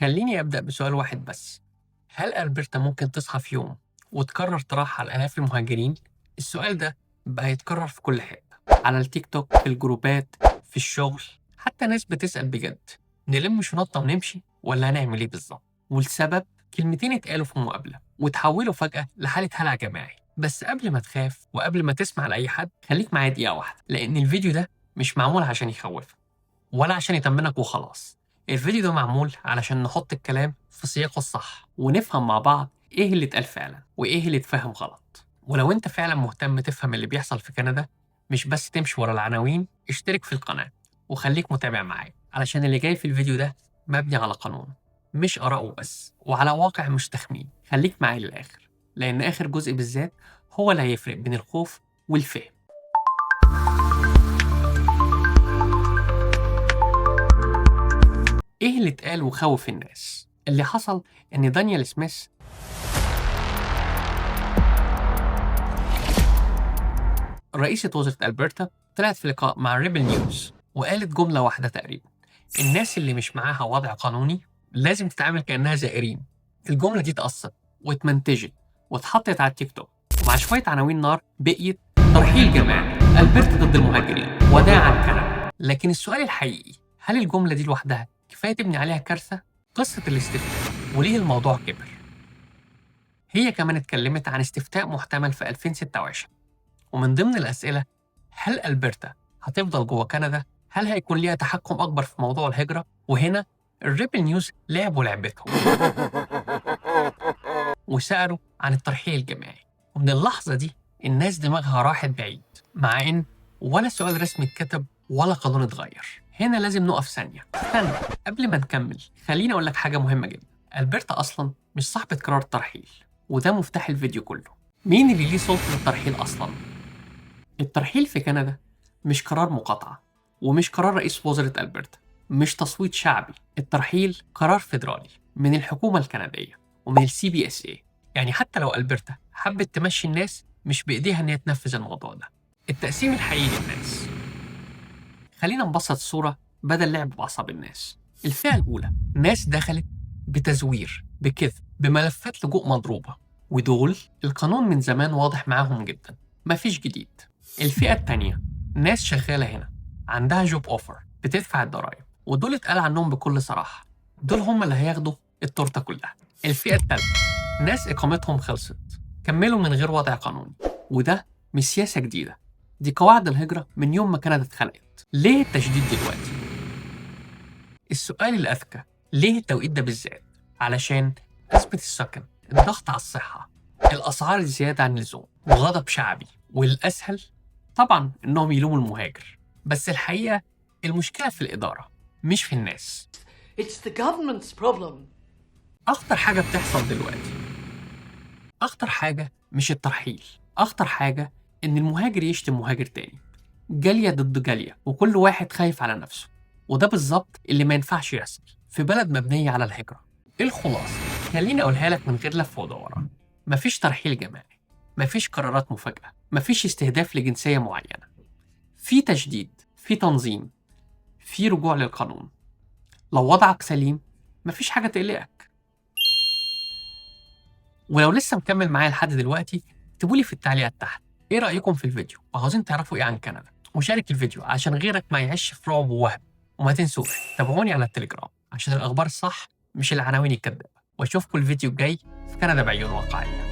خليني أبدأ بسؤال واحد بس: هل ألبرتا ممكن تصحى في يوم وتقرر ترحل آلاف المهاجرين؟ السؤال ده بقى يتكرر في كل حتة، على التيك توك، في الجروبات، في الشغل، حتى ناس بتسأل بجد: نلم شنطنا ونمشي ولا هنعمل ايه بالظبط؟ والسبب كلمتين اتقالوا في مقابلة وتحولوا فجأة لحالة هلع جماعي. بس قبل ما تخاف وقبل ما تسمع لأي حد، خليك معايا دقيقة واحدة، لأن الفيديو ده مش معمول عشان يخوفك ولا عشان يطمنك وخلاص. الفيديو ده معمول علشان نحط الكلام في سياقه الصح ونفهم مع بعض ايه اللي اتقال فعلا وايه اللي اتفهم غلط. ولو انت فعلا مهتم تفهم اللي بيحصل في كندا، مش بس تمشي ورا العناوين، اشترك في القناة وخليك متابع معايا، علشان اللي جاي في الفيديو ده مبني على قانون مش آراء بس، وعلى واقع مش تخمين. خليك معايا للآخر، لأن آخر جزء بالذات هو اللي هيفرق بين الخوف والفهم. ايه اللي اتقال وخوف الناس؟ اللي حصل ان دانيال سميث رئيسة وزارة ألبرتا طلعت في لقاء مع Rebel News وقالت جملة واحدة تقريبا: الناس اللي مش معاها وضع قانوني لازم تتعامل كأنها زائرين. الجملة دي اتقصت واتمنتجت واتحطت على التيك توك، ومع شوية عناوين نار بقيت ترحيل جماعي، ألبرتا ضد المهاجرين، وداعا كندا. لكن السؤال الحقيقي: هل الجملة دي لوحدها كفاية تبني عليها كارثة؟ قصة الاستفتاء وليه الموضوع كبر. هي كمان اتكلمت عن استفتاء محتمل في 2026، ومن ضمن الأسئلة: هل ألبرتا هتفضل جوه كندا؟ هل هيكون ليها تحكم أكبر في موضوع الهجرة؟ وهنا ال Rebel News لعبوا لعبتهم وسألوا عن الترحيل الجماعي. ومن اللحظة دي الناس دماغها راحت بعيد، مع إن ولا سؤال رسمي اتكتب ولا قانون اتغير. هنا لازم نقف ثانية. استنى قبل ما نكمل، خليني أقول لك حاجة مهمة جدا: ألبرتا أصلا مش صاحبة قرار الترحيل، وده مفتاح الفيديو كله. مين اللي ليه سلطة الترحيل أصلا؟ الترحيل في كندا مش قرار مقاطعة، ومش قرار رئيس وزراء ألبرتا، مش تصويت شعبي. الترحيل قرار فيدرالي من الحكومة الكندية ومن ال CBSA. يعني حتى لو ألبرتا حبت تمشي الناس، مش بإيديها إن هي تنفذ الموضوع ده. التقسيم الحقيقي للناس، خلينا نبسط الصورة بدل لعب بأعصاب الناس. الفئة الأولى ناس دخلت بتزوير، بكذب، بملفات لجوء مضروبة، ودول القانون من زمان واضح معاهم جدا، مفيش جديد. الفئة التانية ناس شغالة هنا، عندها job offer، بتدفع الضرايب، ودول اتقال عنهم بكل صراحة دول هم اللي هياخدوا التورتة كلها. الفئة التالتة ناس إقامتهم خلصت، كملوا من غير وضع قانوني، وده مش سياسة جديدة، دي قواعد الهجرة من يوم ما كندا اتخلقت. ليه التشديد دلوقتي؟ السؤال الأذكى: ليه التوقيت ده بالذات؟ علشان أزمة السكن، الضغط على الصحة، الأسعار الزيادة عن اللزوم، وغضب شعبي. والأسهل طبعا إنهم يلوموا المهاجر، بس الحقيقة المشكلة في الإدارة مش في الناس. It's the government's problem. أخطر حاجة بتحصل دلوقتي، أخطر حاجة مش الترحيل، أخطر حاجة إن المهاجر يشتم مهاجر تاني، جالية ضد جالية، وكل واحد خايف على نفسه. وده بالظبط اللي ما ينفعش يحصل في بلد مبنية على الهجرة. الخلاصة خليني أقولها لك من غير لف ودوران: مفيش ترحيل جماعي، مفيش قرارات مفاجئة، مفيش استهداف لجنسية معينة. في تشديد، في تنظيم، في رجوع للقانون. لو وضعك سليم مفيش حاجة تقلقك. ولو لسه مكمل معايا لحد دلوقتي، اكتبوا لي في التعليقات تحت ايه رأيكم في الفيديو وعاوزين تعرفوا ايه عن كندا، وشارك الفيديو عشان غيرك ما يعيش في رعب ووهم. وما تنسوش تابعوني على التليجرام عشان الأخبار الصح مش العناوين الكذابة. واشوفكم الفيديو الجاي في كندا بعيون واقعية.